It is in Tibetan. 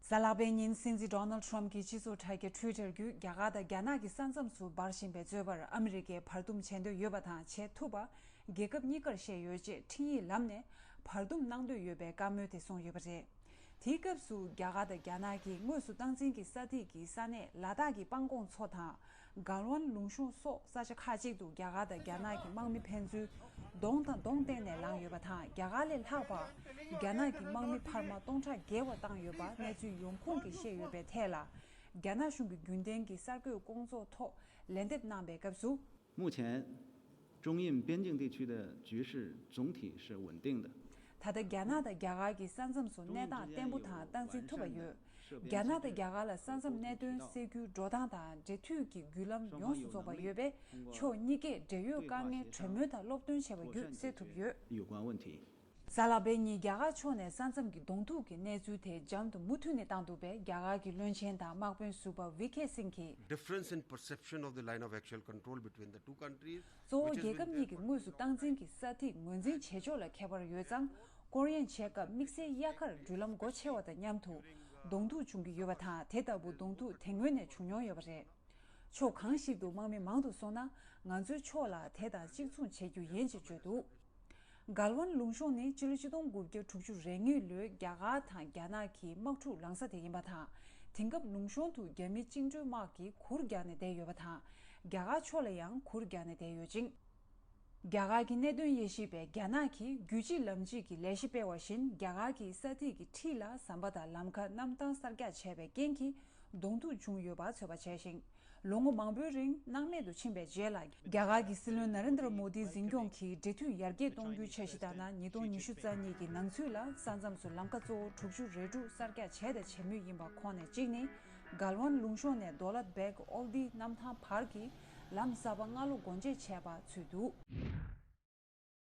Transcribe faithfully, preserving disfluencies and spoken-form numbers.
གཟའ་ལྷག་པའི་ཉིན་སྲིད་འཛིན་Donald Trump གྱིས་སྤྱི་ཚོགས་དྲ་རྒྱ་Twitter་བརྒྱུད་རྒྱ་གར་དང་རྒྱ་ནག་གི་ས་མཚམས་སུ་འབར་བཞིན་པའི་རྩོད་པར་ཨ་མི་རི་ཀས་བར་འདུམ་བྱེད་འདོད་ཡོད་པ་དང་བྱེད་ཐུབ་པ་རྒྱལ་ཁབ་གཉིས་ཀར་བཤད་ཡོད་ཅེས་འཕྲིན་ཡིག་ལམ་ནས་བར་འདུམ་གནང་འདོད་ཡོད་པའི་བཀའ་མོལ་དེ་གསུངས་ཡོད་པ་རེད། དེའི་སྐབས་སུ་རྒྱ་གར་དང་རྒྱ་ནག་གིས་དངོས་སུ་སྟངས་འཛིན་གྱི་ས་ཐིག་གི་ས་གནས་ལ་དྭགས་ཀྱི་སྤང་གོང་མཚོ་དང་། གལ་ཝན་ལུང་གཤོང་སོགས་ས་ཆ་ཁག་ཅིག་ཏུ་རྒྱ་གར་དང་རྒྱ་ནག་གི་དམག་མི་ཕན་ཚུན་གདོང་དང་གདོང་བསྟན་ནས་ལངས་ཡོད་པ་དང་། རྒྱ་གར་ལས་ལྷག་པར་རྒྱ་ནག་གི་དམག་མི་འཕར་མ་སྟོང་ཕྲག་བརྒལ་བ་བཏང་ཡོད་པ་གནས་ཚུལ་ཡོང་ཁུངས་ཀྱིས་བཤད་ཡོད་པའི་ཐད་ལ། རྒྱ་ནག་གཞུང་གི་རྒྱུན་ལྡན་གྱི་གསར་འགོད་སྐོང་ཚོགས་ཐོག་ལན་འདེབས་གནང་པའི་སྐབས་སུ། 目前，中印边境地区的局势总体是稳定的。 ད་ལྟ་རྒྱ་ནག་དང་རྒྱ་གར་གྱི་ས་མཚམས་སུ་གནས་སྟངས་བརྟན་པོ་དང་སྟངས་འཛིན་ཐུབ་པ་ཡོད། རྒྱ་ནག་དང་རྒྱ་གར་ལ་ས་མཚམས་གནད་དོན་སེལ་རྒྱུའི་འགྲོ་སྟངས་དང་འབྲེལ་མཐུད་ཀྱི་བརྒྱུད་ལམ་ཡོངས་སུ་རྫོགས་པ་ཡོད་པས། ཕྱོགས་གཉིས་ཀས་འབྲེལ་ཡོད་དཀའ་ངལ་གྲོས་མོལ་དང་སློབ་སྟོན་བྱས་པ་བརྒྱུད་སེལ་ཐུབ་ཡོད། 有关问题。 གཟའ་ལྷག་པའི་ཉིན་རྒྱ་གར་ཕྱོགས་ནས་ས་མཚམས་ཀྱི་གདོང་ཐུག་གི་གནས་ཚུལ་དེ་འཇམ་དུ་མུ་མཐུད་ནས་བཏང་འདུག་པས། རྒྱ་གར་གྱི་བློན་ཆེན་དང་དམག་དཔོན་ཟུར་པ་ཝི་ཁེ་སིང་གིས། Difference in perception of the line of actual control between the two countries. གཙོ་བོ་རྒྱལ་ཁབ་གཉིས་ཀྱི་དངོས་སུ་སྟངས་འཛིན་གྱི་ས་ཐིག་ངོས་འཛིན་བྱེད་ཕྱོགས་ལ་ཁྱད་པར་ཡོད་ཙང་། སྐོར་གཡེང་བྱེད་སྐབས་དམིགས་བསལ་དབྱར་ཁར་འགྲུལ་ལམ་སྒོ་ཕྱེ་བ་དང་མཉམ་དུ་གདོང་ཐུག་བྱུང་གི་ཡོད་པ་དང་། དེ་ལྟ་བུ་གདོང་ཐུག་དེ་སྔོན་ནས་བྱུང་མྱོང་ཡོད་པ་རེད། ཕྱོགས་གང་ཞིག་ཏུ་དམག་མི་མང་དུ་སོང་ན། ང་ཚོའི་ཕྱོགས་ལ་དེ་དང་གཅིག་མཚུངས་བྱེད་རྒྱུ་ཡིན་ཅེས་བརྗོད་འདུག་གལ་ཝན་ལུང་གཤོང་ནི་ཕྱི་ལོ་ཆིག་སྟོང་དགུ་བརྒྱ་དྲུག་ཅུ་རེ་གཉིས་ལོའི་རྒྱ་གར་དང་རྒྱ་ནག་གི་དམག་འཁྲུག་ལངས་ས་དེ་ཡིན་པ་དང་། དེང་སྐབས་ལུང་གཤོང་དུ་རྒྱ་མི་བཅིངས་འགྲོལ་དམག་གིས་གུར་རྒྱག་ནས་བསྡད་ཡོད་པ་དང་། རྒྱ་གར་ཕྱོགས་ལ་ཡང་གུར་རྒྱག་ནས་བསྡད་ཡོད་ཅིང་། རྒྱ་གར་གྱི་གནད་དོན་དབྱེ་ཞིབ་པས་རྒྱ་ནག་གིས་རྒྱུད་གཅིག་ལམ་གཅིག་གི་ལས་གཞི་སྤེལ་བ་བཞིན། རྒྱ་གར་གྱི་ས་ཐིག་གི་འཁྲིས་ལ་ཟམ་པ་དང་ལམ་ཁ་གནམ་ཐང་གསར་རྒྱག་བྱས་པའི་རྐྱེན་གྱིས་གདོང་ཐུག་བྱུང་ཡོད་པ་ཚོད་དཔག་བྱས་ཤིང་། ལོ་ངོ་མང་པོའི་རིང་སྣང་མེད་དུ་ཕྱིན་པའི་རྗེས་ལ། རྒྱ་གར་གྱི་སྲིད་བློན་ན་རེན་དྲ་མོ་དིའི་འཛིན་སྐྱོང་གིས་འབྲེལ་མཐུད་ཡར་རྒྱས་གཏོང་རྒྱུའི་འཆར་གཞི་ལྟར་ན། ཉིས་སྟོང་ཉི་ཤུ་རྩ་གཉིས་ཀྱི་ནང་ཚུད་ལ་ས་མཚམས་སུ་ལམ་ཁ་གཙོ་བོ་དྲུག་ཅུ་རེ་དྲུག་གསར་རྒྱག་བྱས་དང་བྱེད་མུས་ཡིན་པ་ཁོངས་ནས་གཅིག་ནི། གལ་ཝན་ལུང་གཤོང་ནས་དོ་ལད་བེག་ཨོལ་དི་གནམ་ཐང་བར་གྱི་ལམ་གསར་པ་སྔ་ལོ་སྒོ་འབྱེད་བྱས་པ་ཚུད་འདུག